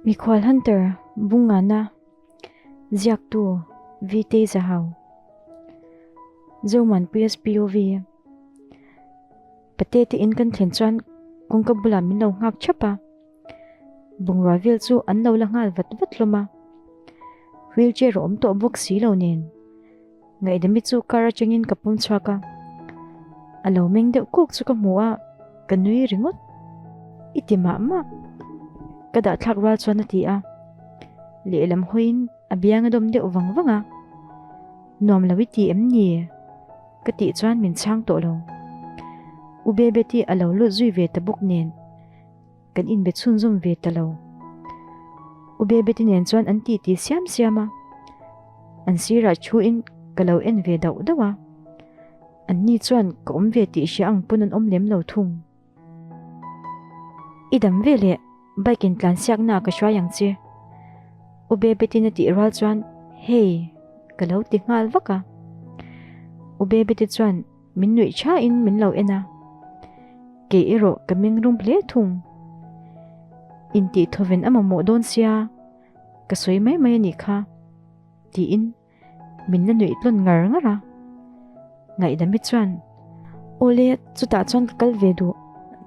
Mikhual Hunter Bungana, Ziaktu, Vtei Zahau, Zomuanpuia SPOV, Pate te in kan thlen chuan kawngka bulah min lo nghak thap a, bungrua vel chu an lo la nghal vat vat hlawm a, wheelchair a awm tawh bawk si lo nen. Ngaihdami chu car atangin ka pawm chhuak a, a lo meng deuh kuk chu ka hmu a, ka nui ringawt. I ti mah mah, ka dah thlak rual chuan a ti a, lehlam hawiin a biang a dawm deuh vang vang a, Nuam lo i ti em ni? Ka tih chuan min chhang tawh lo. U Bebeti a lo lut zui ve ta bawk nen. Kan inbe chhunzawm ve ta lo. U Bebeti nen chuan an titi siam siam a, an sirah thuin ka lo en ve dauh dauh a. Anni chuan ka awm ve tih hria ang pawn an awm lem lo thung. I dam ve leh bike in tlan siakna ah ka hruai ang che. U Bebetin a tih rual chuan hei ka lo ti nghal vak a. U Bebeti chuan Min nuih thain min lo en a, kei erawh ka meng rum hle thung. Intih thawven a mamawh dawn sia, ka sawi mai mai a nih kha, tiin min la nuih tlawn ngar ngar a. Ngaihdami chuan, Awle, chutah chuan ka kal ve duh,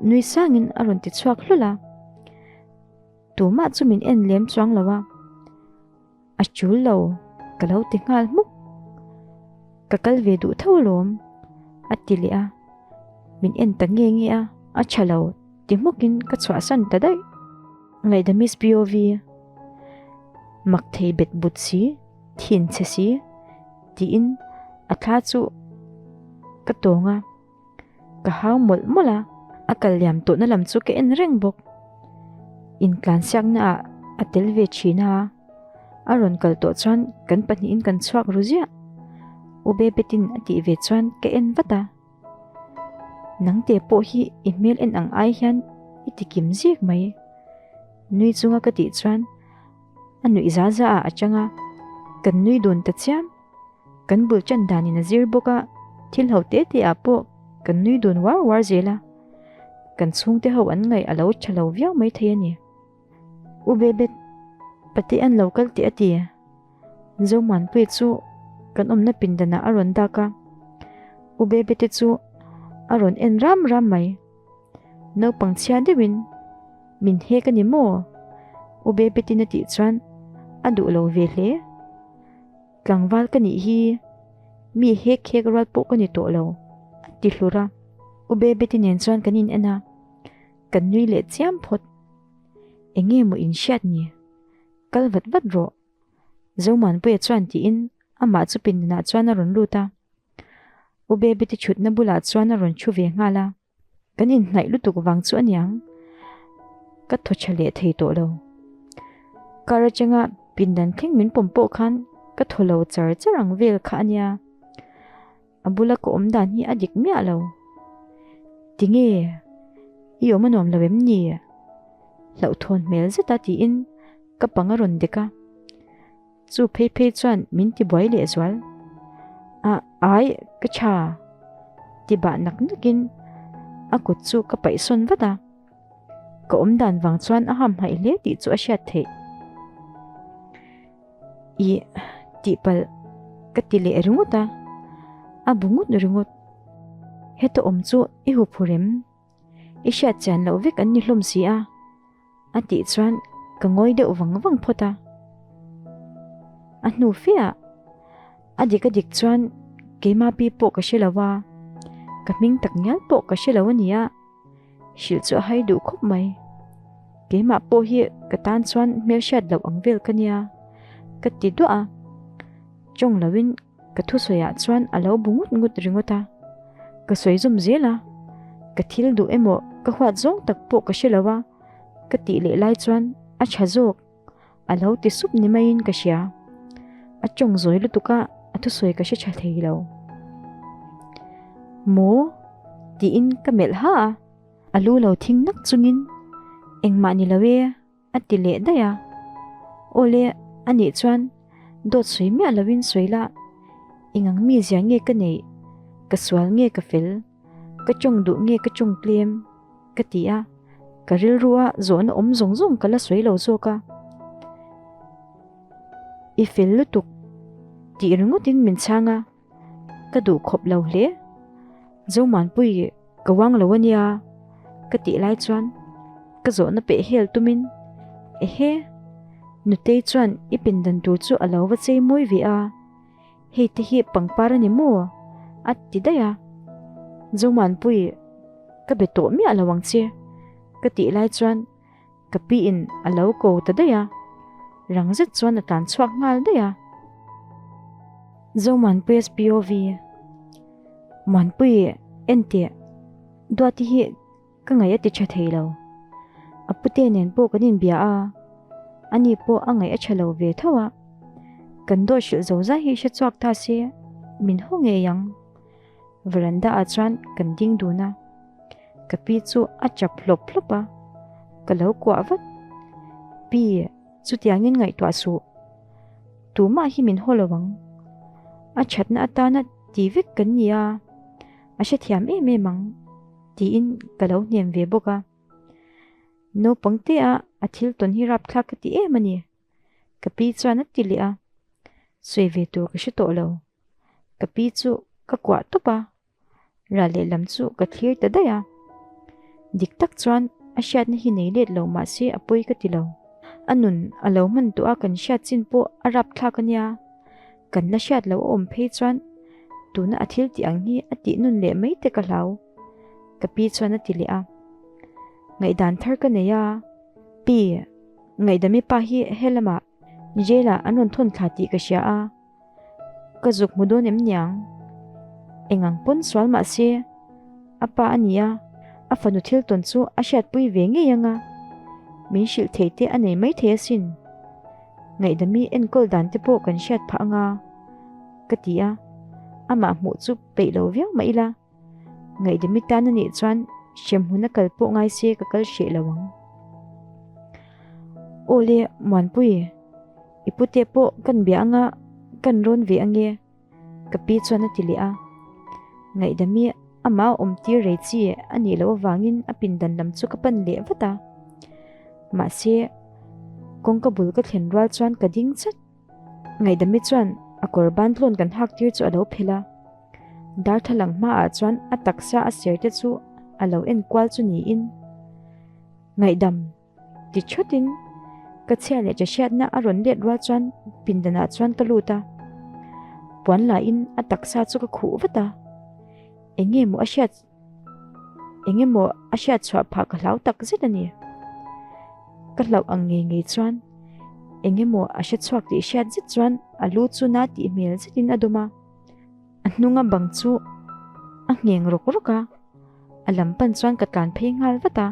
nui sangin a rawn ti chhuak hlawlh a. Tumah chu min en lem chuang lo a. A chul lo, ka lo ti nghal hmuk. Ka kal ve duh tho alawm, a ti leh a. Min en ta nge nge a, a tha lo ti hmukin ka chhuahsan ta daih. Ngaihdamis POV, Mak thei bet but si, thin chhe si, tiin a thla chu ka tawng a. Ka hau mawlh mawlh a, a kal liam tawhna lam chu ka en reng bawk. Intlansiakna ah a tel ve thin a, a rawn kal tawh chuan kan pahnihin kan chhuak ru ziah. U Bebetin a tih ve chuan ka en vat a, Nangte pawh hi i hmel en ang ai hian i ti kim zik mai. Nui chunga ka tih chuan a nuih za za ah a chang a, kan nui dun ta chiam. Kan bul chan danin a zir bawk a, thil ho te te ah pawh kan nui dun uar uar zel a, kan chhungte ho an ngaih a lo tha lo viau mai thei a ni. U Bebet, pate an lo kal teh a ti. Zomuanpuia chu kan awmna pindanah a rawn dak a, U Bebete chu a rawn en ram ram mai. Naupang chhia deuhin min hek a ni maw? U Bebetin a tih chuan a duh lo ve hle. Tlangval ka nih hi, mi hek hek rual pawh ka ni tawh lo, a ti hlur a. U Bebeti nen chuan kan in en a, kan nui leh chiam phawt. Eng nge maw in hriat ni? Kal vat vat rawh. Zomuanpuia chuan tiin amah chu pindanah chuan a rawn lut a. U Bebeti thutna bulah chuan a rawn thu ve nghal a. Kan inhnaih lutuk vang chu aniang, ka thaw tha leh thei tawh lo. Car atanga pindan thleng min pawm pawh khan ka thaw lo char char ang vel kha ania. A bula ka awm dan hi a dik miah lo. Tinge, i awm a nuam lo em ni? Hlauhthawn hmel zeta tiin ka pang a rawn dek a. Chu phei phei chuan min ti buai leh zual. A ai ka tha ti bah nak nak in a kut chu ka paih sawn vat a. Ka awm dan vang chuan a ham haih hle tih chu a hriat theih. I tihpalh ka ti leh ringawt a, a bu ngut ringawt. Heta awm chu i huphurh em? I hriat chian loh vek an ni hlawm si a. A tih chuan ka ngawi deuh vang vang phawt a. A hnu fe ah a dik a dik chuan keimah pi pawh ka hre lo a, ka hming tak ngial pawh ka hre lo a nia, hrilh chu a hai duh khawp mai. Keimah pawh hi ka tan chuan hmelhriat loh ang vel ka nia, ka ti duah a. Tawng loin Ka thusawi ah chuan a lo bu ngut ngut ringawt a, ka sawi zawm zel a, ka thil duh emaw ka huat zawng tak pawh ka hre lo a, ka tih leh lai chuan a tha zawk, a lo ti sup ni maiin ka hria. A tawng zawi lutuk a, a thusawi ka hre tha thei lo. Maw? tiin ka melh ha a, a lu lo thing nak chungin engmah ni lo e. A ti leh daih a. Awle, anih chuan dawt sawi miah lovin sawi la, engang mi zia nge ka neih, ka sual nge ka fel, ka tawng duh nge ka tawng tlem? ka ti a. Ka rilrua zawhna awm zawng zawng ka la sawi lo zawk a. I fel lutuk tih ringawtin min chhang a, ka duh khawp lo hle. Zomanpui ka uang lo a nia ka tih lai chuan ka zawhna peh hel tumin Ehe, Nutei chuan i pindan tur chu a lo va chei mawi ve a, hei te hi pangpar a ni maw? a ti daih a. Zomanpui ka be tawh miah lo ang che ka tih lai chuan Ka piin a lo ko ta daih a, rang zet chuan a tlan chhuak nghal daih a. Zomuanpuia SPOV, Muanpui en teh, Duati hi ka ngaih a ti tha thei lo. A pute nen pawh kan inbia a, ani pawh a ngaih a tha lo ve tho a. Kan dawt hrilh zo zai hi hre chhuak ta se min haw ngei ang. Veranda ah chuan kan ding dun a. Ka pi chu a chap hlawp hlawp a, ka lo kuah vat. Pi, chutiangin ngaihtuah suh. Tumah hi min haw lo ang. A thatna atana ti vek kan ni a, a hrethiam em em ang, tiin ka lo hnem ve bawk a. Naupang te a a thil tawn hi rapthlak ka ti em a ni. Ka pi chuan a ti leh a, sawi ve tur ka hre tawh lo. Ka pi chu ka kuah tawp a. Ral lehlam chu ka thlir ta daih a. Dik tak chuan a hriatna hi nei let lo mah se a pawi ka ti lo. A nun a lo hman tawh a kan hriat chin pawh a rapthlak a nia. Kan la hriat loh a awm phei chuan tuna a thil tih ang hi a tih nun leh mai te ka hlau. Ka pi chuan a ti leh a. Ngaihdan thar ka nei a, Pi, ngaihdami pa hi helamah jail ah an rawn thawn thla tih ka hria a. Ka zuk hmu dawn em niang? Eng ang pawn sual mah se, a pa a ni a, a fanu thil tawn chu a hriatpui ve ngei ang a, min hrilh theih te a nei maithei asin. Ngaihdami enkawl dan te pawh kan hriat phah anga, ka ti a, amah hmuh chu peih lo viau mah ila. Ngaihdami tan a nih chuan hremhmun a kal pawh ngai se ka kal hreh lo ang. Aw le, Muanpui, i pute pawh kan bia anga kan rawn ve ange, ka pi chuan a ti leh a. Ngaihdami amah a awm tir rei chi a nih loh avangin a pindan lam chu ka pan leh vat a. Mahse, kawngka bul ka thlen rual chuan ka ding chat. Ngaihdami chuan a kawr ban tlawn kan hak tir chu a lo phelh a. Darthlalang hmaah chuan a taksa a ser te chu a lo en kual chu niin ngaihdam ti thawtin ka chhia leh cha hriatna a rawn let rual chuan pindanah chuan ka lut a. Puan lahin a taksa chu ka khuh vat a, eng nge maw a hriat Eng emaw a hriat chhuah phah ka hlau tak zet a ni. Ka hlauh ang ngei ngei chuan eng emaw a hre chhuak tih hriat zet chuan a lu chu na tih hmel zetin a dawm a. A hnunga bang chu a ngheng rawk rawk a, a lam pan chuan ka tlan phei nghal vat a,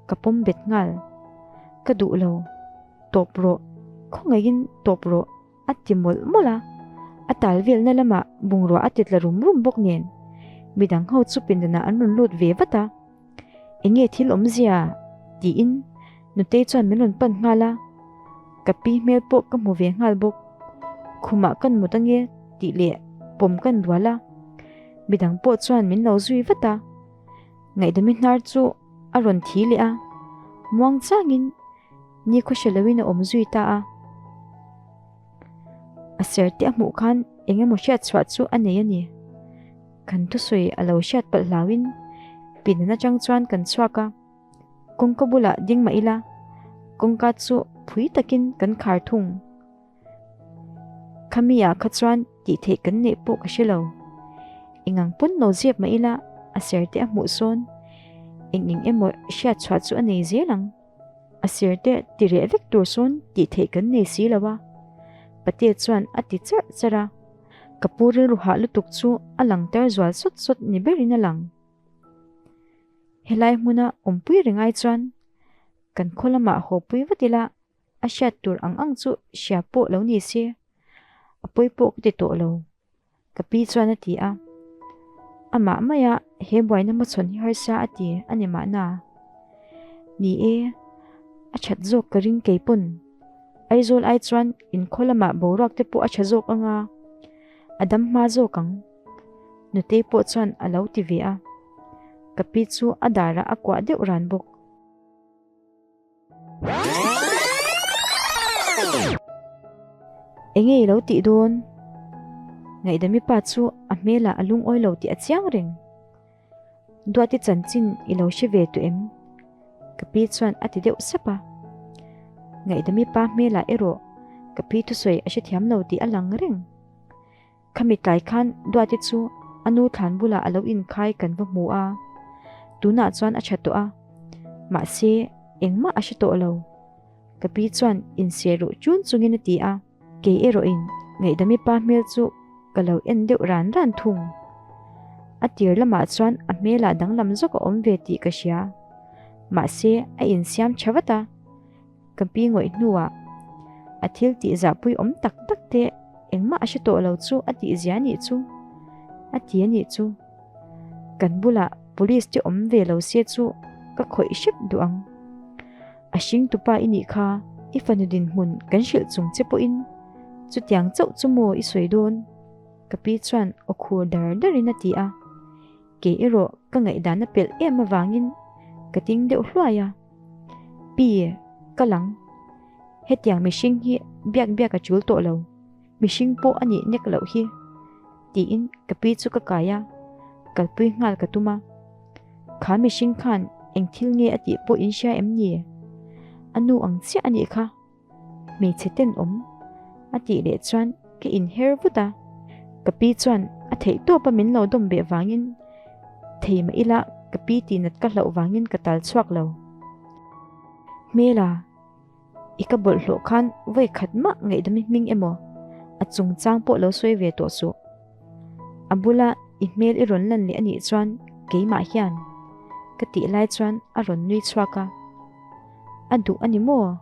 ka pawm bet nghal. Ka duh lo, tawp rawh, khawngaihin tawp rawh. A ti mawlh mawlh a, a tal velna lamah bungrua a ti tla rum rum bawk nen midang ho chu pindanah an rawn lut ve vat a. Enge thil awmzia? tiin Nutei chuan min rawn pan nghal a, ka pi hmel pawh ka hmu ve nghal bawk. Khumah kan mut ange tih leh pawm kan rual a, midang pawh chuan min lo zui vat a. Ngaihdami hnar chu a rawn thi leh a, muang changin Ni khaw hre loin a awm zui ta a. A ser te a hmuh khan eng emaw hriat chhuah chu a nei a ni. Kan thusawi a lo hriat palh hlauin pinan atang chuan kan chhuak a. Kawngka bulah ding mah ila kawngka chu phui takin kan khar thung. Khami ah kha chuan tih theih kan neih pawh ka hre lo. Eng ang pawn lo zep mah ila a ser te a hmuh sawn eng eng emaw hriat chhuah chu a nei zel ang. A sir te ti reh vek tur sawn tih theih kan nei si lo a, Patel chuan a ti charh charh a. Ka pu rilru hah lutuk chu a lang tar zual sawt sawt ni berin a lang. Helai hmuna awmpui reng ai chuan kan khaw lamah haw pui vat ila a hriat tur ang ang chu hria pawh lo ni se, a pawi pawh ka ti tawh lo. Ka pi chuan a ti a. Amah maia he buaina hmachhawn hi harsa a ti a ni mahna. Ni e, a that zawk ka ring kei pawn. Aizawl ai chuan inkhaw lamah boruak te pawh a tha zawk anga, a dam hma zawk ang. Nutei pawh chuan a lo ti ve a. Ka pi chu a darah a kuah deuh ran bawk. Enge i lo tih dawn? Ngaihdami pa chu a hmelah a lungawi lo tih a chiang reng. Duati chanchin i lo hre ve tawh em? Ka pi chuan a ti deuh sap a. Ngaihdami pa hmelah erawh ka pi thusawi a hrethiam lo tih a lang reng. Khami tlai khan Duati chu a nu thlan bulah a lo inkhai kan va hmu a, tunah chuan a tha tawh a, mahse engmah a hre tawh lo. Ka pi chuan insiai ruh chun chungin a ti a, kei erawhin Ngaihdami pa hmel chu ka lo en deuh ran ran thung. A tir lamah chuan a hmelah danglam zawk a awm ve tih ka hria, mahse a insiam tha vat a. Ka pi ngawih hnuah a thil tih zahpui awm tak tak te engmah a hre tawh lo chu a tih zia anih chu a ti anih chu. Kan bulah police te awm ve lo se chu ka khawih hrep duh ang. A hring tupa i nih kha i fanu dinhmun kan hrilh chung che pawhin chutiang chauh chu maw i sawi dawn? Ka pi chuan aw khur dar darin a ti a. Kei erawh ka ngaihdan a pelh em avangin ka ting deuh hluai a. Pi, ka lang. Hetiang mihring hi biak biak a tul tawh lo. Mihring pawh a nih nek loh hi. Tiin ka pi chu ka kai a, kalpui nghal ka tum a. Kha mihring khan eng thil nge a tih pawh in hria em ni? A nu ang chiah a nih kha. Hmeichhe tenawm a tih leh chuan ka inher vut a, ka pi chuan a theih tawp a min lo dawm beh vangin thei mah ila ka pi tihnat ka hlauh vangin ka tal chhuak lo. Hmela, i ka bawlhhlawh khan vawi khat mah ngaihdam i hming emaw a chungchang pawh lo sawi ve tawh suh. A bula i hmel i rawn lan leh anih chuan keimah hian ka tih lai chuan a rawn nui chhuak a, a duh a ni maw?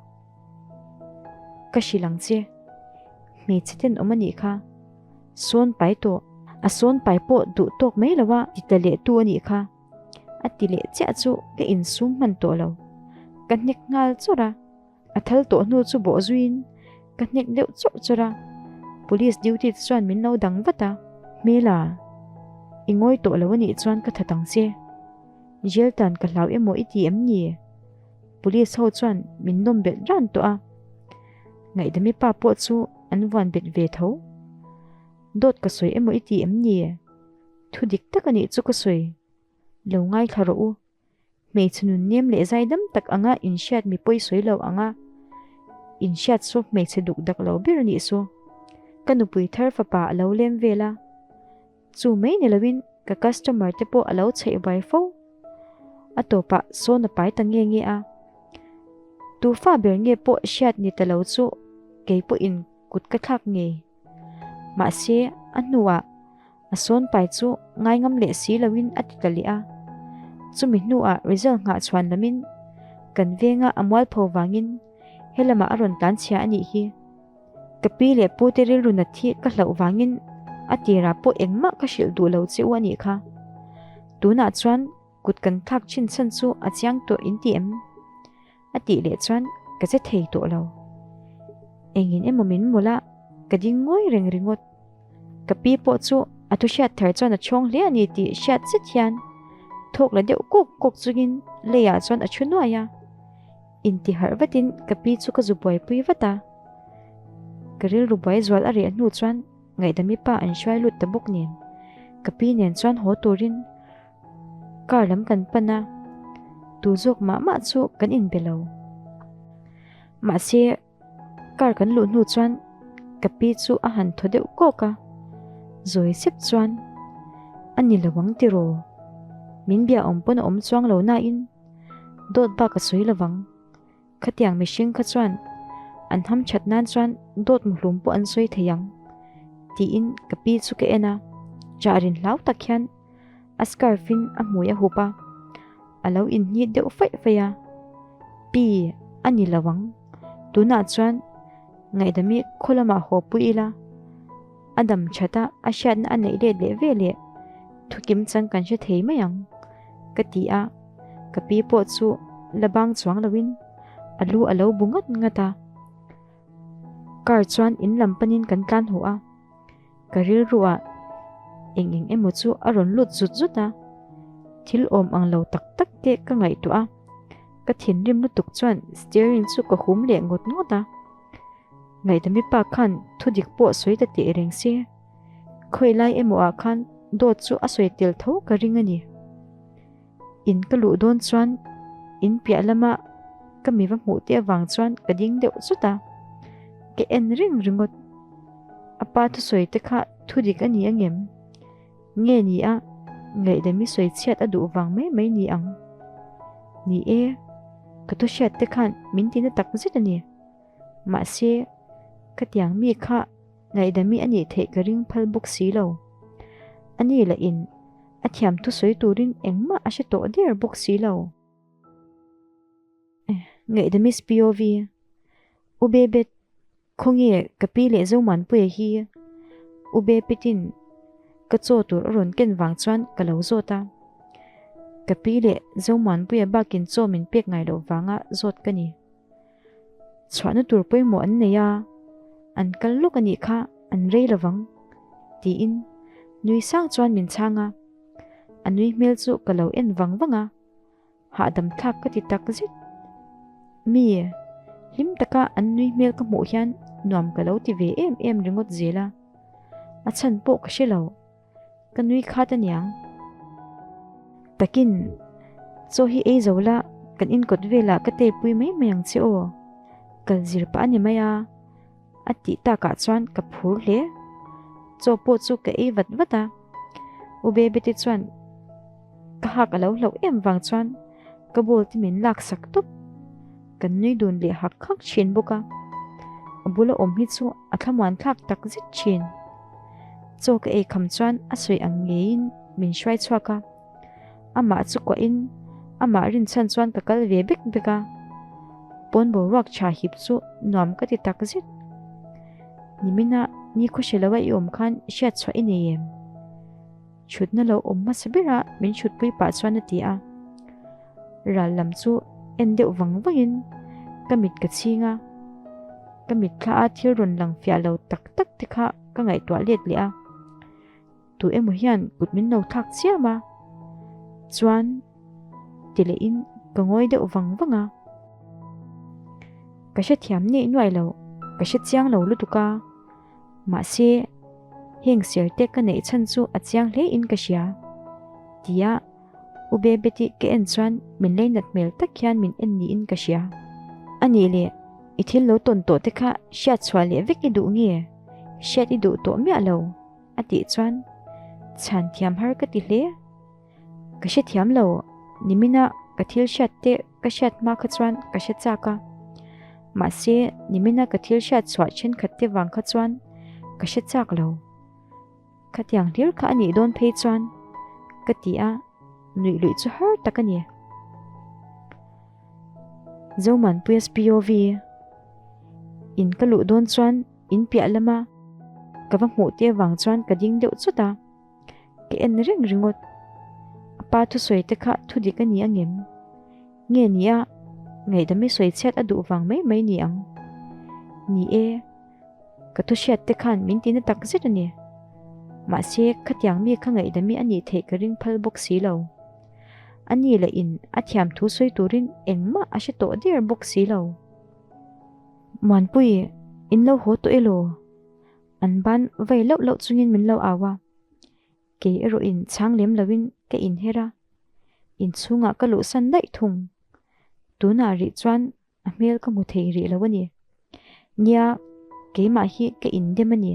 Ka hrilh ang che, hmeichhe tenawm a nih kha. Sawn pai tawh, a sawn pai pawh duh tawk mai lo a ti ta leh tu a nih kha. A ti leh chiah chu ka insum hman tawh lo. Ka hnek nghal chawrh a, a thal tawh hnu chu bawh zuiin ka hnek deuh chawrh chawrh a. Police duty te chuan min lo dang vat a, Hmela, i ngawi tawh lo a nih chuan ka that ang che. Jail tan ka hlau emaw i ti em ni? Police ho chuan min nawm belh ran tawh a, Ngaihdami pa pawh chu an vuan bet ve tho. Dawt ka sawi emaw i ti em ni? Thu dik tak a nih chu ka sawi. Lo ngaithla rawh u. Hmeichhe nun nem leh zaidam tak anga inhriat mi pawi sawi lo anga inhriat saw hmeichhe duk dak lo ber a nih saw. Ka nupui thar fapa a lo lem vel a. Chu mai ni loin ka customer te pawh a lo chheih vai fo. A tawpah sawn a pai ta nge nge a. Tu fa ber nge pawh hriat ni ta lo chu kei pawhin kut ka thlak ngei. Mahse a hnuah a sawn pai chu ngai ngam leh si loin a ti ta leh a. Chumi hnuah result nghah chhuan lamin kan venga a mualpho vangin helamah a rawn tlanchhia a nih hi. Ka pi leh pu te rilru nat hi ka hlauh vangin a tirah pawh engmah ka hrilh duh lo che u a nih kha. Tunah chuan kut kan thlak chin chhan chu a chiang tawh in ti em? A tih leh chuan ka che thei tawh lo. Engin emaw min mawlh a, ka ding ngawi reng ringawt. Ka pi pawh chu a thu hriat thar chuan a chhawng hle a ni tih hriat zet hian thawk la deuh kawk kawk chungin leiah chuan a thu nuai a. Intiharh vatin ka pi chu ka zu buaipui vat a. Ka rilru buai zual a reh hnu chuan ngaihdami pa an hruai lut ta bawk nen ka pi nen chuan haw turin car lam kan pan a, tu zawk mah mah chu kan inbe lo. Mahse. Car kan luh hnu chuan ka pi chu a han thaw deuh kawk a, zawi sep chuan a ni lo ang tiraw? Min bia awm pawn a awm chuang lo nain dawt bak a sawi lo vang. Khatiang mihring kha chuan an ham that nan chuan dawt muhlum pawh an sawi thei ang tiin ka pi chu ka en a, chah rin hlau tak hian a scarf in a hmui a hup a, a lo inhnit deuh faih faih a, Pi, a ni lo ang. Tunah chuan ngaihdami khaw lamah haw pui ila, a dam that a, a hriatna a neih let leh ve leh thu kim chang kan hre thei mai ang, ka ti a, ka pi pawh chu la bang chuang loin a lu a lo bu ngat ngat a. Car chuan in lam panin kan tlan huh a. Ka rilruah eng eng emaw chu a rawn lut zut zut a, thil awm ang lo tak tak te ka ngaihtuah a. Ka thinrim lutuk chuan steering chu ka hum leh ngawt ngawt a. Ngaihdami pa khan thudik pawh sawi ta teh reng se, khawi lai emaw ah khan dawt chu a sawi tel tho ka ring a ni. In ka luh dawn chuan in piah lama ka mi va hmuh te avang chuan ka ding deuh chut a, ka en reng ringawt. A pa thusawi te kha thudik a ni angem? Nge ni a, ngaihdami sawi chhiat a duh vang mai mai ni ang? Ni e, ka thu hriat te khan min ti na tak zet a ni. Mahse, ka tiang mi kha ngaihdami a nih theih ka ring phal bawk si lo. A ni lah in a thiam thusawi turin engmah a hre tawh der bawk si lo. Ngaihdami SPOV, U Bebet, khawnge ka pi leh Zomuanpuia hi U Bebetin ka chaw tur a rawn ken vang chuan ka lo zawt a. Ka pi leh Zomuanpuia bakin chaw min pek ngai loh vanga zawt ka ni. Chhuahna tur pawimawh an nei a, an kal lawk a nih kha an rei lovang, tiin nui sang chuan min chhang a. A nui hmel chu ka lo en vang vang a. Hahdam thlak ka ti tak zet. Mi hlim taka an nui hmel ka hmuh hian nuam ka lo ti ve em em ringawt zel a, a chhan pawh ka hre lo. Ka nui khat aniang. Takin, chaw hi ei zo la, kan inkawt velah ka teipui mai mai ang che aw. Kal zir pah a ni mai a. A tih takah chuan ka phur hle. Chaw pawh chu ka ei vat vat a. U Bebete chuan ka hak a lo hlauh em vang chuan ka ball te min lak sak tawp. Kan nui dun leh hak hak thin bawk a. A bula awm hi chu a thlamuan thlak tak zet thin. Chaw ka ei kham chuan a sawi ang ngeiin min hruai chhuak a. Amah chu kuahin amah rinchhan chuan ka kal ve bek bek a, pawn boruak tha hip chu nuam ka ti tak zet. Nimina ni khawhre loa i awm khan hriat chhuah i nei em? Chhutna lo awm hmasa bera min chhutpui pah chuan a ti a. Ral lam chu en deuh vang vangin ka mit ka chhing a, ka mitthla a thil rawn lang fiah lo tak tak te kha ka ngaihtuah let leh a. Tu emaw hian kut min lo thlak chiam a, chuan ti lehin ka ngawi deuh vang vang a. Ka hrethiam neih nuai lo, ka hre chiang lo lutuk a, mahse heng ser te ka neih chhan chu a chiang hle in ka hria, tia U Bebeti ka en chuan min leinat hmel tak hian min en niin ka hria. A nih leh, i thil lo tawn tawh te kha hriat chhuah leh vek i duh nge? Hriat i duh tawh miah lo. A tih chuan chhan thiam har ka ti hle. Ka hre thiam lo, nimina ka thil hriat te ka hriat hma kha chuan ka hre chak a. Mahse, nimina ka thil hriat chhuah thenkhat te vang kha chuan ka hre chak lo. Khatiang hlir kha a nih dawn phei chuan ka ti a, nuih luih chu har tak a ni. Zomanpuia SPOV In ka luh dawn chuan In piah lama ka va hmuh te avang chuan ka ding deuh chawt a, ka en reng ringawt. A pa thusawi te kha thu dik a ni angem? Nge ni a, ngaihdami sawi chhiat a duh vang mai mai ni ang? Ni e, ka thu hriat te khan min ti na tak zet a ni. Mahse, khatiang mi kha ngaihdami a nih theih ka ring phal bawk si lo. A ni lah in a thiam thu sawi turin engmah a hre tawh der bawk si lo. Muanpui, in lo haw tawh elaw? An ban vai loh loh chungin min lo au a, kei erawh in chhang lem loin ka inher a, inchhungah ka luhsan daih thung. Tunah rih chuan a hmel ka hmu thei rih lo a ni. Nia, keimah hi ka indem a ni.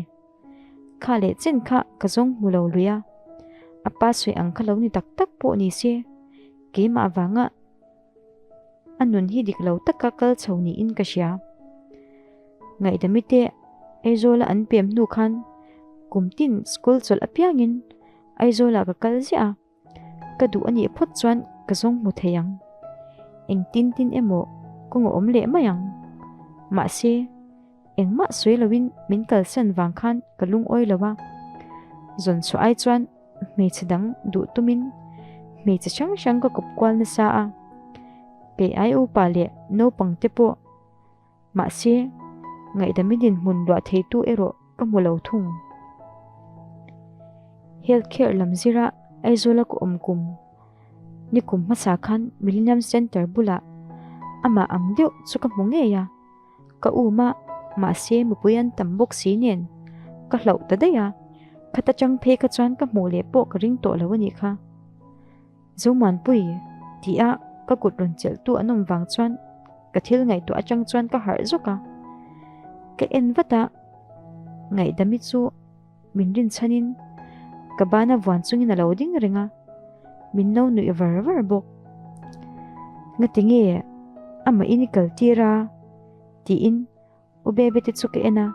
Kha leh chen kha ka zawng hmu lo lui a, a pa sawi ang kha lo ni tak tak pawh ni se, keimah vanga A nun hi dik lo taka kal chho niin ka hria. Ngaihdami te Aizawla an pem hnu khan kum tin school chawlh apiangin Aizawlah ka kal ziah a, ka duh a nih phawt chuan ka zawng hmu thei ang. Engtin tin emaw kawng a awm leh mai ang. Mahse, engmah sawi loin min kalsan vang khan ka lungawi lo a, zawn chhuah ai chuan Hmeichhe dang duh tumin hmeichhe hrang hrang ka kawp kual nasa a, kei ai upa leh naupang te pawh. Mahse, ngaihdami dinhmun luah theitu erawh ka hmu lo thung. Health care lam zira Aizawla ka awm kum ni kum hmasa khan Millennium Centre bulah. Amah ang deuh chu ka hmu ngei a, ka um a, mahse mipui an tam bawk si nen ka hlauh ta daih a, khata chang phei kha chuan ka hmuh leh pawh ka ring tawh lo a nih kha. Zomuanpui tih a ka kut rawn chelh tu an awm vang chuan ka thil ngaihtuah atang chuan ka harh zawk a, ka en vat a, ngaihdami chu min rinchhanin ka bana vuan chungin a lo ding reng a, min lo nuih var var bawk. Ngati nge amah in i kal tir a? tiin U Bebe te chu ka en a,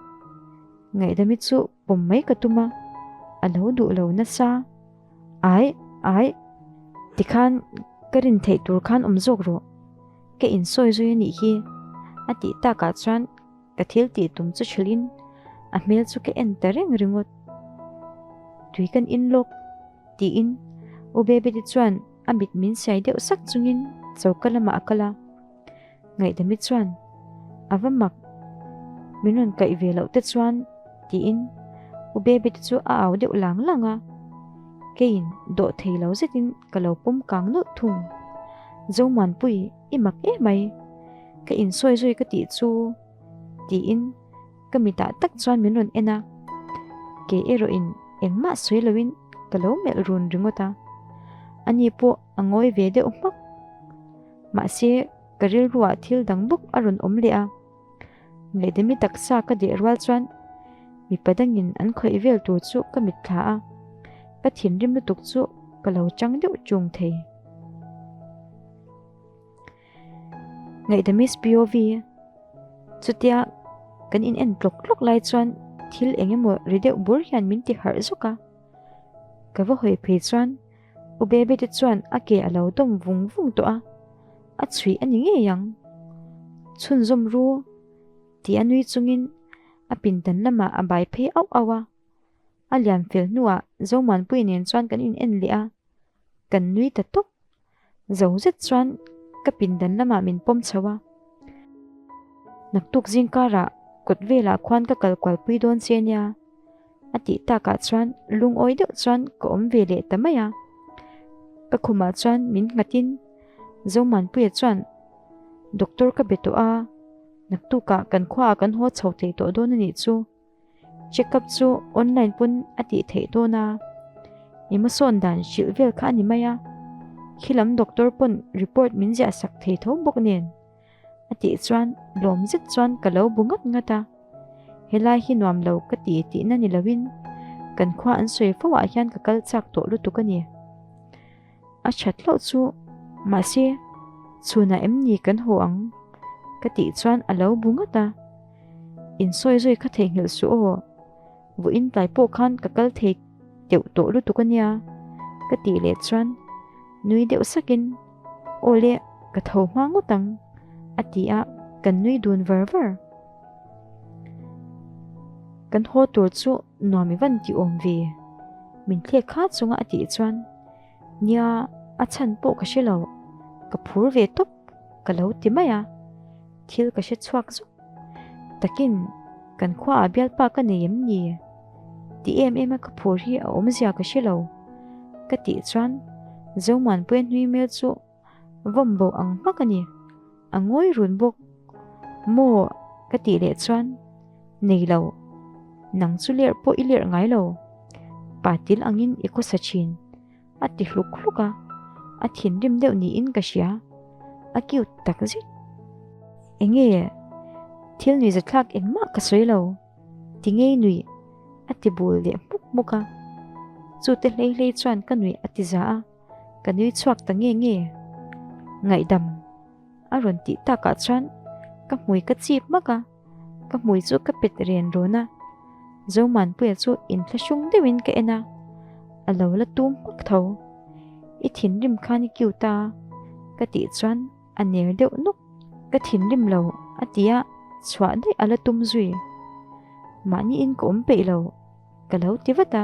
ngaihdami chu pawm mai ka tum a, a lo duh lo nasa. Ai, ai, tikhan ka rin theih tur khan awm zawk rawh, ka insawi zui a nih hi, a tih takah chuan Ka thil tih tum chu hrilhin a hmel chu ka en ta reng ringawt. Tui kan in lawk tiin U Bebeti chuan a mit min siai deuh sak chungin choka lamah a kal a. Ngaihdami chuan a va mak min rawn kaih ve loh te chuan tiin U Bebeti chu a au deuh lang lang a. Keiin dawh thei lo zetin ka lo pawm kang nawlh thung. Zomuanpui i mak emai. Ka insawi zui ka tih chu tiin ka mitah tak chuan min rawn en a, kei erawhin engmah sawi loin ka lo melh run ringawt a, ani pawh a ngawi ve deuh hmak. Mahse ka rilruah thil dang bawk a rawn awm leh a, ngaihdami taksa ka deh rual chuan mipa dangin an khawih vel tur chu ka mitthla a, ka thinrim lutuk chu ka lo chang deuh chung thei. Ngaihdam is POV Chutia kan in en tlawk tlawk lai chuan thil eng emaw ri deuh bur hian min ti harh zawk a. Ka va hawi phei chuan U Baby te chuan a ke a lo dawm vung vung tawh a, a chhuih a ni ngei ang. Chhunzawm ru tih a nui chungin a pindan lamah a bai phei auh auh a. A lian fel hnuah Zomuanpui nen chuan kan in en leh a, kan nui ta tawp. Zo zet chuan ka pindan lamah min pawm chho a. Naktuk zingkarah kawt velah khuan ka kal kualpui dawn che nia a tih takah chuan lungawi deuh chuan ka awm ve leh ta mai a. Ka khumah chuan min nghatin Zomuanpuia chuan Doctor ka be tawh a, naktukah kan khuaah kan haw chho thei tawh dawn a nih chu. Check up chu online pawn a tih theih dawn a, i hmasawn dan hrilh vel kha a ni mai a, khilam doctor pawn report min ziah sak thei tho bawk nen a tih chuan lawm zet chuan ka lo bu ngat ngat a, helai hi nuam lo ka ti tihna ni loin kan khua an sawi fo ah hian ka kal chak tawh lutuk a ni. A that hlauh chu mahse chhunah em ni kan haw ang ka tih chuan a lo bu ngat a, insawi zui kha theihnghilh suh aw, vawiin tlai pawh khan ka kal thei teuh tawh lutuk a nia ka tih leh chuan nui deuh sakin aw le ka tho hma ngawt ang a ti a, kan nui dun var var. Kan haw tur chu nuam i van ti awm ve min thlek kha chunga a tih chuan Nia, a chhan pawh ka hre lo, ka phur ve tawp ka lo ti mai a, thil ka hre chhuak zuk. Takin kan khuaah bialpa ka nei em ni? Ti em em a ka phur hi a awmzia ka hre lo ka tih chuan Zomuanpuia hnui hmel chu vawm bo ang hmak a ni, a ngawi run bawk. Maw ka tih leh chuan Nei lo, nang chu lerh pawh i lerh ngai lo, pa til angin i khawsa thin, a ti hluk hluk a, a thinrim deuh niin ka hria, a cute tak zet. Enge thil nuihzathlak engmah ka sawi lo, ti ngei nuih a ti bul leh hmuk hmuk a, chute hlei hlei chuan ka nuih a ti za a, ka nui chhuak ta nge nge. Ngaihdam a rawn tih takah chuan ka hmui ka chip hmak a. Ka hmui chu ka pet ren rawn a, Zomanpuia chu inthlahrung deuhin ka en a, a lo la tum hmak tho. I thinrim khan i cute a, ka tih chuan a ner deuh nawk. Ka thinrim lo a ti a, chhuah daih a la tum zui. Mahniin ka awm peih lo, ka lo ti vat a.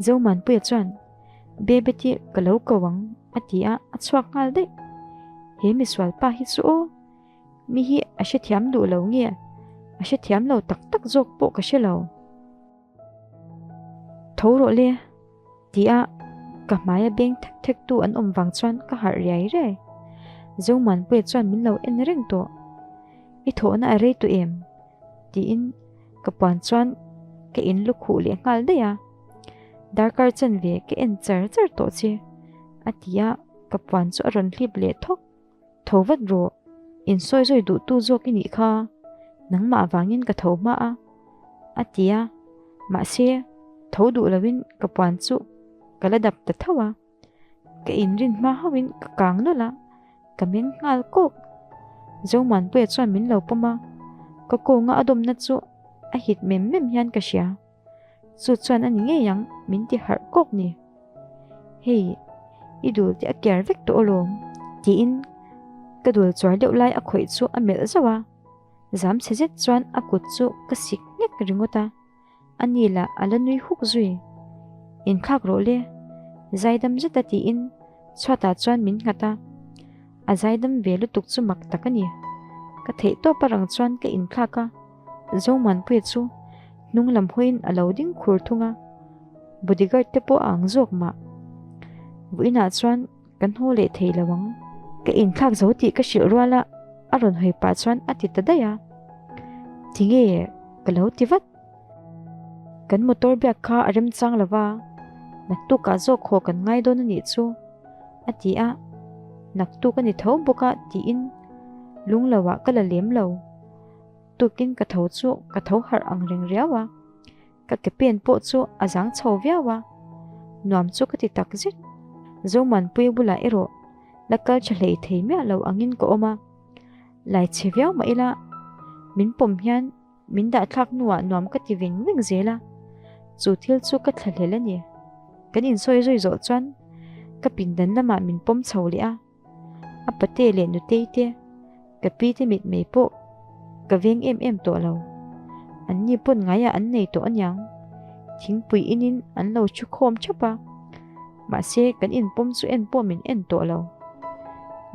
Zomanpuia chuan, Bebeti ka lo ko ang a ti a, a chhuak nghal daih. He misual pa hi chu aw. Mi hi a hrethiam duh lo nge? A hrethiam lo tak tak zawk pawh ka hre lo. Tho rawh le, tia ka hmaia beng thek thek tu an awm vang chuan ka harh riai riai. Zomuanpuia chuan min lo en reng tawh. I thawhna a rei tawh em? Tiin ka puan chuan ka in lu khuh leh nghal daih a. Darkar chanve ka en char char tawh che, a ti a, ka puan chu a rawn hlip leh thawk. Tho vat rawh, insawi zawi duhtu zawk i nih kha, nangmah vangin ka tho hma a, a ti a, mahse tho duh loin ka puan chu ka la dap ta tho a, ka inrin hma hauhin ka kang nawlh a, ka meng nghal kawk. Zomuanpuia chuan min lo pawm a, ka kawnga a dawmna chu a hit mem mem hian ka hria. Chu chuan a ni ngei ang min ti harh kawk ni. Hei, i dul te a kiar vek tawh alawm, tiin ka dul chuar deuh lai a khawih chu a melh zauh a. Zam chhe zet chuan a kut chu ka sik nghek ringawt a, a ni lah a la nui huk zui. Inthlak rawh le, zaidam zeta tiin chhuatah chuan min nghat a. A zaidam ve lutuk chu mak tak a ni. Ka theih tawp a rang chuan ka inthlak a. Zomuanpuia chu hnung lam hawiin a lo ding khur thung a, bodyguard te pawh a ang zawk mah. Vawiinah chuan kan haw leh thei lo ang. Ka inthlak zo tih ka hrilh rual a, a rawn hawi pah chuan a ti ta daih a. Tinge ka lo ti vat. Kan motor biak kha a remchang lo va, naktukah zawk haw kan ngai dawn a nih chu, a ti a. Naktuk a ni tho bawk a tiin lung lo ah ka la lem lo. Tukin ka tho chu ka tho harh ang reng riau a, ka ke pen pawh chu a zang chho viau a, nuam chu ka ti tak zet. Zomuanpuia bulah erawh la kal tha hlei thei miah lo angin ka awm a, lai chhe viau mah ila min pawm hian min dah thlak hnuah nuam ka ti veng veng zel a, chu thil chu ka thlahlel a ni. Kan insawi zui zawh chuan ka pindan lamah min pawm chho leh a. A pate leh nutei te, ka pi te mitmei pawh ka veng em em tawh lo. An ni pawn ngaiah an nei tawh aniang. Thingpui inin an lo thu khawm thap a, mahse kan inpawm chu en pawh min en tawh lo.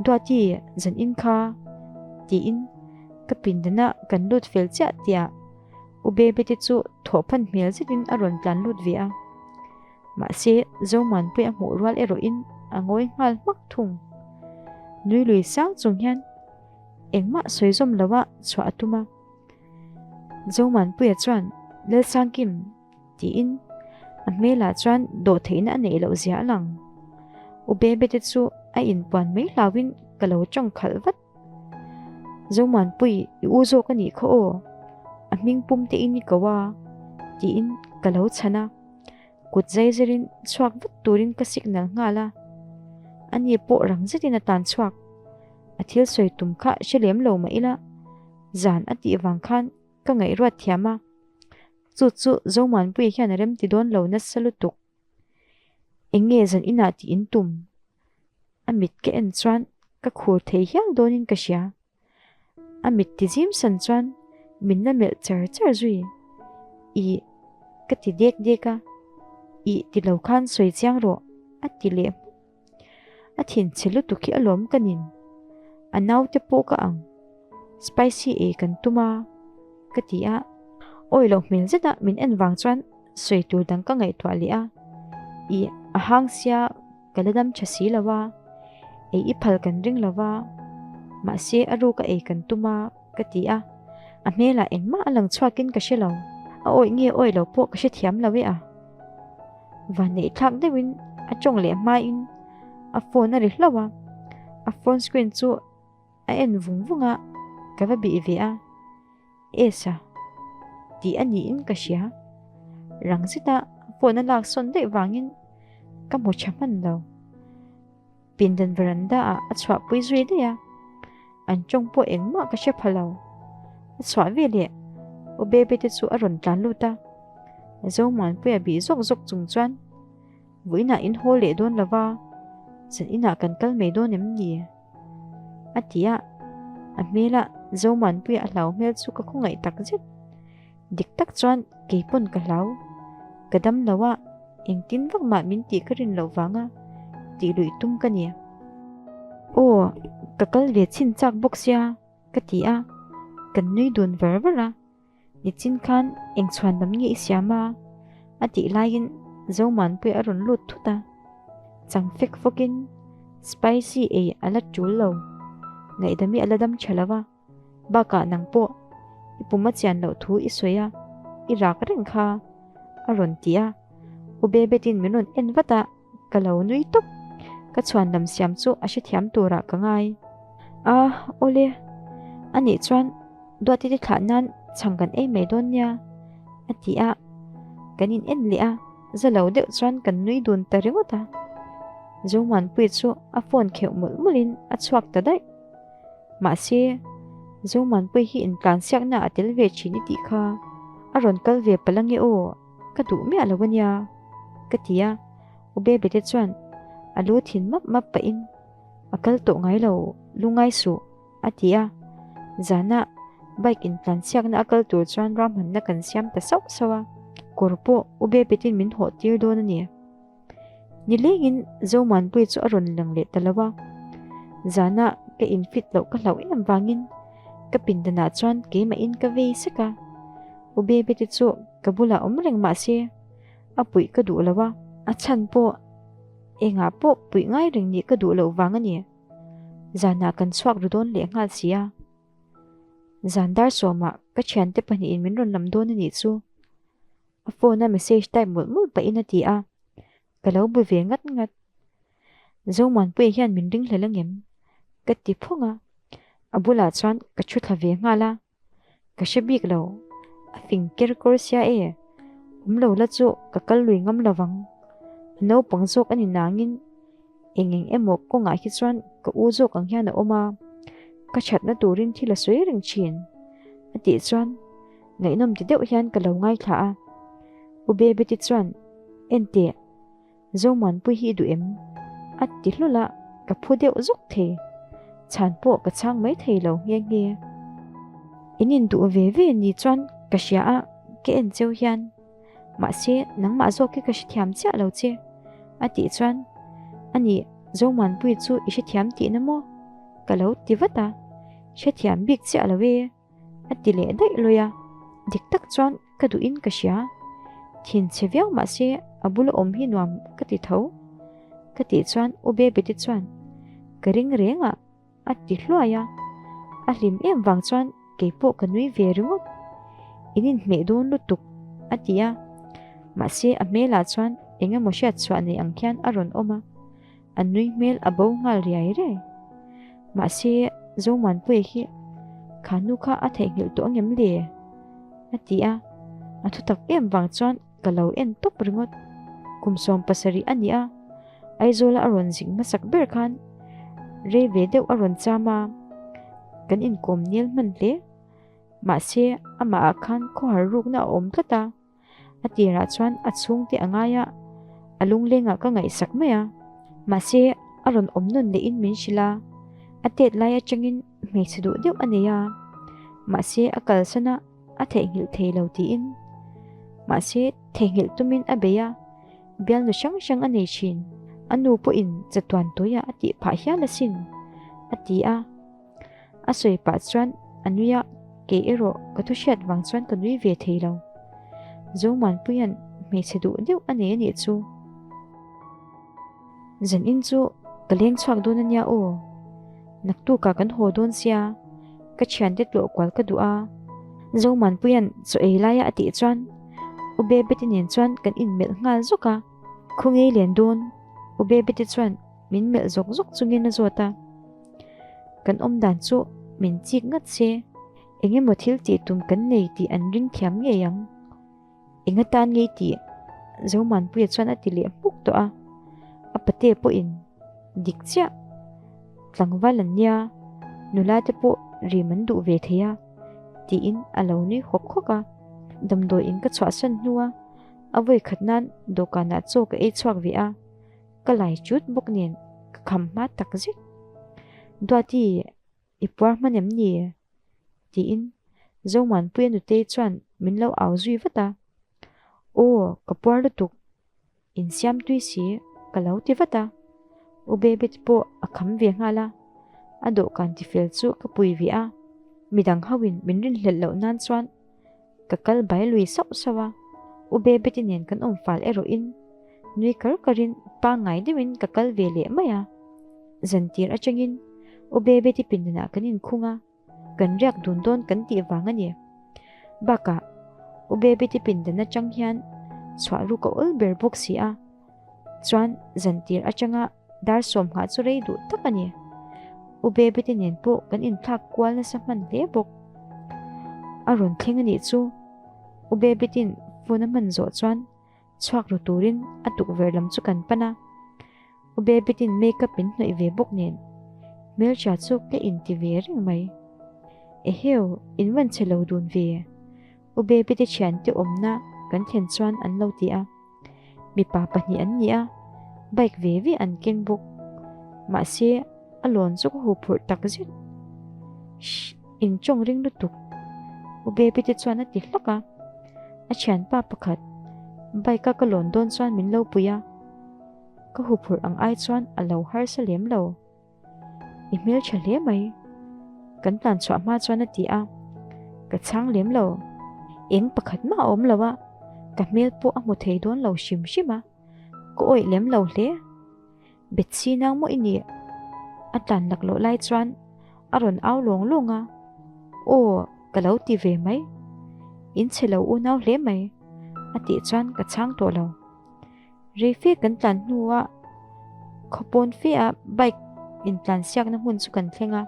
Duati zan in kha tiin ka pindanah kan lut fel chiah tiah U Bebe te chu thawhphan hmel zetin a rawn tlan lut ve a. Mahse, Zomuanpuii a hmuh rual erawhin a ngawi nghal hmak thung. Nui lui sang chung hian engmah sawi zawm loa chhuah a tum a. Zomuanpuia chuan, Lalsangkim, tiin a hmelah chuan dawhtheihna a neih loh zia a lang. U Bebe te chu a inpuan mai hlauhin ka lo tawng khalh vat. Zomuanpui, i u zawk a nih kha aw, a hming pum te in i ko a, tiin ka lo chhan a. Kut zai zirin chhuak vat turin ka signal nghal a, ani pawh rang zetin a tan chhuak. A thil sawi tum kha hre lem lo mah ila, zan a tih vang khan ka ngaihruat thiam a, chu chu Zomuanpuia hian a remti dawn lo nasa lutuk. Eng nge zan inah tih in tum? A mit ka en chuan ka khur thei hial dawnin ka hria. A mit ti zim san chuan min la melh char char zui. Ih, ka ti dek dek a, ih ti lo khan sawi chiang rawh, a ti leh hmuk. A thinchhe lutuk hi alawm ka nin. A naute pawh ka ang. Spicy ei kan tum a, ka ti a. Awi loh hmel zet a min en vang chuan sawi tur dang ka ngaihtuah leh a. Ih, a hang sia ka la dam tha si lo a, ei i phal kan ring lo va, mahse a ruka ei kan tum a, ka ti a. A hmelah engmah a lang chhuakin ka hre lo. A awih nge awih lo pawh ka hrethiam lo e a. Vanneih thlak deuhin a tawng leh hmain a phone a ri hlauh a, a phone screen chu a en vung vung a, ka va bih ve a, Esa tih a niin ka hria. Rang zeta phone a lak sawn daih vangin ka hmu tha hman lo. Pindan veranda ah a chhuahpui zui daih a, an tawng pawh engmah ka hre pha lo. A chhuah veleh U Bebe te chu a rawn tlan lut a, Zomuanpuia bih zawk zawk chung chuan Vawiinah in haw leh dawn lo va, zan inah kan kal mai dawn em ni? a ti a, a hmela Zomuanpuia a hlau hmel chu ka khawngaih tak zet. Dik tak chuan kei pawn ka hlau. Ka dam lo a, engtin vak mah min tih ka rin loh vanga tih luih tum ka ni. Aw, ka kal ve chhin chak bawk sia, ka ti a, kan nui dun var var a. Nichin khan eng chhuan lam nge i siam a? a tih laiin Zomuanpuia a rawn lut thut a. Chang fek fawkin spicy ei a la tul lo. Ngaihdam hi a la dam tha lo va, bakah nang pawh i pum a chian loh thu i sawi a, i rak reng kha a rawn ti a. U Bebetin min rawn en vat a, ka lo nui tawp. Ka chhuan lam siam chu a hrethiam turah ka ngai. A, awle, anih chuan Duati te thlah nan chhang kan ei mai dawn nia, a ti a. Kan in en leh a, za lo deuh chuan kan nui dun ta ringawt a. Zomuanpuii chu a phone kheuh mawlh mawlhin a chhuak ta daih. Mahse, Zomuanpuii hi intlansiakna a tel ve thin i tih kha a rawn kal ve palh ange aw, ka duh miah lo ania, ka ti a. U Bebe te chuan a lu thin map map pahin a kal tawh ngai lo, lu ngai suh. A ti a, zana bike intlansiakna a kal tur chuan ruahmanna kan siam ta sauh sauh a, kawr pawh U Bebetin min hawh tir dawn a ni. Nilengin Zomuanpuii chu a rawn lang leh ta lo a, zana ka infit loh ka hlauh em vangin ka pindanah chuan keimahin ka vei sek a, U Bebeti chu ka bulah awm reng mah se a puih ka duh lo a, a chhan pawh engah pawh puih ngai reng nih ka duh loh vang a ni. Zanah kan chhuak ru dawn leh nghal si a. Zan dar sawmah ka thiante pahnihin min rawn lam dawn a nih chu. A phone a message type mawlh mawlh pahin a ti a, ka lo bu ve ngat ngat. Zomuanpuia hian min ring hlel angem? Ka ti phawng a, a bulah chuan ka thu thla ve nghal a. Ka hre bik lo, a fing ker kawr sia e, awm lo la chu ka kal lui ngam lo vang. A naupang zawk a ni nangin eng eng emaw kawngah hi chuan ka u zawk ang hian a awm a, ka thatna turin thil a sawi reng thin. A tih chuan ngaihnawm ti deuh hian ka lo ngaithla a. U Bebeti chuan, Enteh. Zomuanpui hi i duh em? A ti hlul a, ka phu deuh zuk thei. Chhan pawh ka chhang mai thei lo nghe nghe. In induh ve ve ni chuan ka hria a, ka en cheu hian. Mahse, nangmah zawk hi ka hrethiam chiah lo che. A tih chuan, Ani, Zomuanpui chu i hrethiam tihna maw? Ka lo ti vat a, Hrethiam bik chiah lo e. A ti leh daih lawi a, dik tak chuan ka duhin ka hria. Thin chhe viau mah se a bula awm hi nuam ka ti tho. Ka tih chuan U Bebeti chuan ka ring reng a, a ti hluai a. A hlim em vang chuan kei pawh ka nui ve ringawt. In inhmeh dawn lutuk a ti a, mahse a hmelah chuan eng emaw hriatchhuah nei ang khian a rawn awm a. A nui hmel a bo nghal riai riai. Mahse, Zomuanpuia hi kha nu kha a theihnghilh tawh angem le? A ti a, a thutak em vang chuan ka lo en tawp ringawt. Kum 70 a ni a, Aizawla a rawn zing hmasak ber khan rei ve deuh a rawn cham a, kan inkawm nel hman hle. Mahse, amahah khan khawhar rukna a awm tlat a. A tirah chuan a chhungte a ngai a, a lunglengah ka ngaihsak mai a. Mahse, a rawn awm nawn lehin min hrilh a, a tet lai atangin hmeichhe duh deuh a nei a, mahse a kalsan a, a theihnghilh thei lo tiin. Mahse, theihnghilh tumin a bei a, bialnu hrang hrang a nei thin. A nu pawhin chatuan tuiah a tih phah hial asin, a ti a. A sawi pah chuan a nui a, kei erawh ka thu hriat vang chuan ka nui ve thei lo. Zomuanpuia'n hmeichhe duh deuh a nei a nih chu. Zanin chu ka leng chhuak dawn a nia aw. Naktukah kan haw dawn sia, ka thiante tlawh kual ka duh a. Zomuanpuia'n chaw ei laia a tih chuan U Bebeti nen chuan kan inmelh nghal zawk a. Khawngei len dawn, U Bebeti chuan min melh zawk zawk chungin a zawt a. Kan awm dan chu min chik ngat se, eng emaw thil tih tum kan nei tih an ring thiam ngei ang. Eng atan ngei tih Zomuanpuia chuan a ti leh hmuk tawh a, a pate pawhin dik chiah tlangval an nia, nula te pawh rim an duh ve thei a tiin a lo nui hawk hawk a. Damdawi in ka chhuahsan hnua a vawi khat nan dawhkanah chaw ka ei chhuak ve a. Ka lai chut bawk nen ka kham hma tak zet. Duati, i puar hman em ni? tiin Zomuanpuia nutei chuan min lo au zui vat a. Aw, ka puar lutuk, insiam tui si ka lo ti vat a. U Bebet pawh a kham ve nghal a, a dawhkan tifel chu ka pui ve a, midang hoin min rinhlelh loh nan chuan Ka kal bai lui sauh sauh a, U Bebeti nen kan awm fal erawhin nui kar karin pangngai deuhin ka kal ve leh mai a. Zantir atangin U Bebeti pindanah kan inkhung a, kan riak dun dawn kan tih vang a ni. Bakah, U Bebeti pindan atang hian chhuah ruk a awl ber bawk si a, chuan zantir atanga dar sawmnghah chu rei duh tak a ni. U Bebeti nen pawh kan inthlak kual nasa hman hle bawk. A rawn thleng a nih chu, U Bebetin phone a hman zawh chuan Chhuak ru turin a tukverh lam chu kan pan a, U Babytin makeup min hnawih ve bawk nen hmeltha chu ka inti ve reng mai. Eheu, in van che lo dun ve, U Baby te thiante awmna kan thlen chuan an lo ti a. Mipa pahnih an ni a, bike ve ve an keng bawk. Mahse, a lawn chu ka huphurh tak zet. Shh, in tawng ring lutuk, U Baby te chuan a ti hlak a. A thianpa pakhat bike a ka lawn dawn chuan min lo pui a, ka huphurh ang ai chuan a lo harsa lem lo. I hmeltha hle mai, kan tlan chhuah hma chuan a ti a, ka chhang lem lo. Eng pakhat mah a awm lo a, ka hmel pawh a hmu thei dawn lo hrim hrim a, ka awih lem lo hle. Betsy nang maw i nih? A tlan laklawh lai chuan a rawn au lawng lawng a, Aw, ka lo ti ve mai. In chhe lo unau hle mai, a tih chuan ka chhang tawh lo. Rei fe kan tlan hnuah khawpawn fe a bike intlan siakna hmun chu kan thleng a,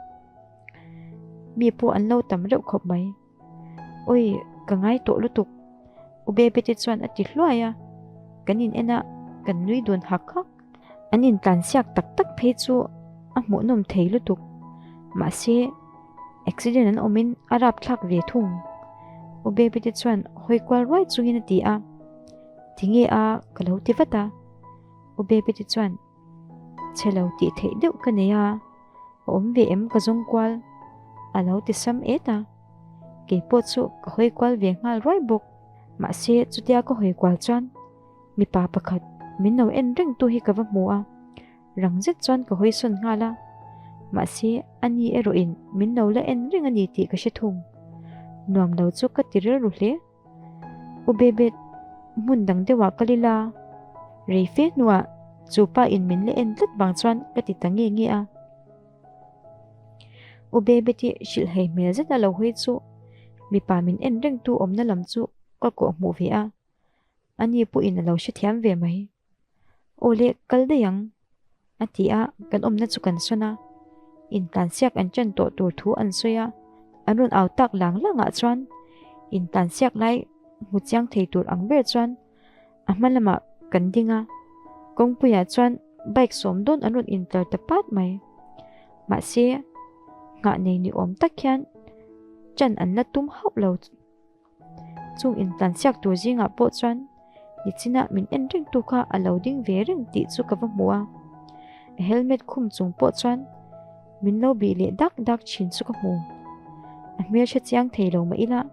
mi pawh an lo tam reuh khawp mai. Oi, ka ngai tawh lutuk. U Bebe te chuan a ti hluai a, kan in en a, kan nui dun hak hak. An intlansiak tak tak phei chu a hmuhnawm thei lutuk. Mahse, accident an awmin a rapthlak ve thung. U Bebe te chuan hawi kual ruai chungin a ti a, Tinge a, ka lo ti vat a. U Bebe te chuan, Chhe lo tih theih deuh ka nei a. A awm ve em ka zawng kual? A lo ti sam et a. Kei pawh chu ka hawi kual ve nghal ruai bawk. Mahse chutia ka hawi kual chuan mipa pakhat min lo en reng tu hi ka va hmu a. Rang zet chuan ka hawi sawn nghal a. Mahse a ni erawhin min lo la en reng a ni tih ka hre thung. Nuam lo chu ka ti rilru hle. U Bebet, hmun dang deuhah kal ila. Rei fe hnuah chu pa in min la en tlat vang chuan ka ti ta nge nge a. U Bebet i hrilh hei hmel zet a lo hawi chu mipa min en rengtu awmna lam chu ka kawh hmuh ve a, ani pawhin a lo hrethiam ve mai. Aw le, kal daih ang, a ti a, kan awmna chu kan sawn a. Intlansiak an ṭan tawh tur thu an sawi a, an rawn au tak lang langah chuan intlansiak lai hmu chiang thei tur ang ber chuan a hma lamah kan ding a, kawngpuiah chuan bike sawm dawn an rawn intlar ta pat mai. Mahse, nghah nei ni awm tak hian ṭan an la tum hauh lo. Chung intlansiak tur zingah pawh chuan nichinah min en reng tu kha a lo ding ve reng tih chu ka va hmu a. A helmet khum chung pawh chuan min lo bih leh dak dak thin chu ka hmu. A hmel hre chiang thei lo mah ila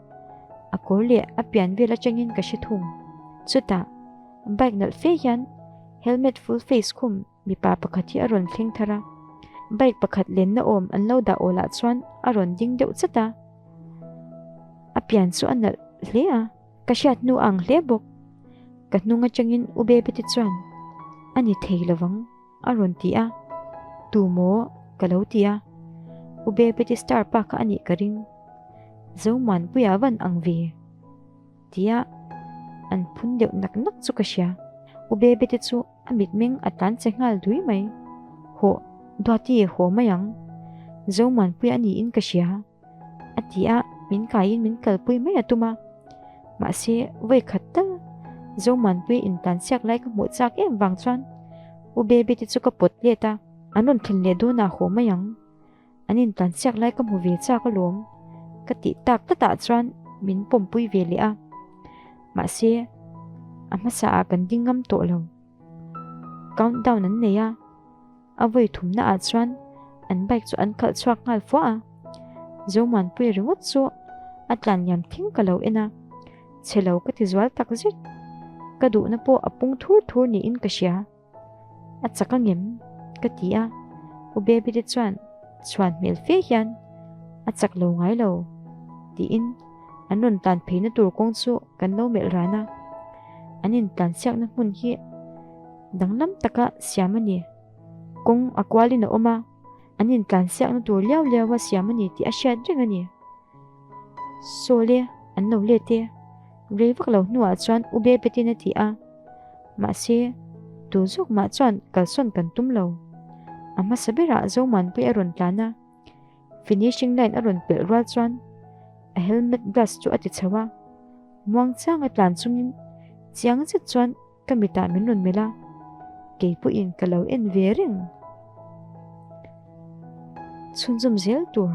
a kawr leh a pian vel atangin ka hre thung. Chutah bike nalh fe hian helmet full face khum Mipa pakhat hi a rawn thleng thar a, bike pakhat lenna awm an lo dah awlah chuan a rawn ding deuh chat a. A pian chu a nalh hle a, ka hriat hnu ang hle bawk. Ka hnung atangin U Bebete chuan, A ni thei lovang, a rawn ti a. Tu maw? ka lo ti a. U Bebete star pa kha a nih ka ring. Zomuanpuia van ang ve. Tia an phun deuh nak nak chu ka hria. U Bebete chu A mitmeng a tlan che nghal dui mai. Hawh, Duati haw mai ang. Zomuanpui a niin ka hria. A ti a, min kaiin min kalpui mai a tum a. Mahse, vawi khat tal Zomuanpui intlansiak lai ka hmuh chak em vang chuan U Baby te chu ka pawt let a. An rawn thlen leh dawnah haw mai ang. An intlansiak lai ka hmu ve chak alawm ka tih tak tlatah chuan min pawmpui ve leh a. Mahse, a hmasa ah kan ding ngam tawh lo. Countdown an nei a, a vawi thumna ah chuan an bike chu an khalh chhuak nghal fuah a. Zomuanpuia ringawt chu a tlan liam thing ka lo en a, chhe lo ka ti zual tak zet. Ka duhna pawh a pung thur thur niin ka hria. A chak angem? Ka ti a, U Baby te chuan chhuan hmel fe hian a chak lo ngai lo tiin an rawn tlan pheina tur kawng chu kan lo melh ran a, an intlansiakna hmun hi danglam taka siam a ni. Kawng a kualin a awm a. An intlansiakna tur liau liau a siam a ni tih a hriat reng a ni. Saw le, an lo let e. Rei vak lo hnuah chuan U Bebetin a ti a. Mahse, tu zawk mah chuan kalsawn kan tum lo. A hmasa berah Zomuanpui a rawn tlan a. Finishing line a rawn pelh rual chuan a helmet glass chu a ti chho a. Muangchanga tlan chungin chiang zet chuan Ka mitah min rawn melh a, kei pawhin ka lo en ve reng. Chhunzawm zel tur.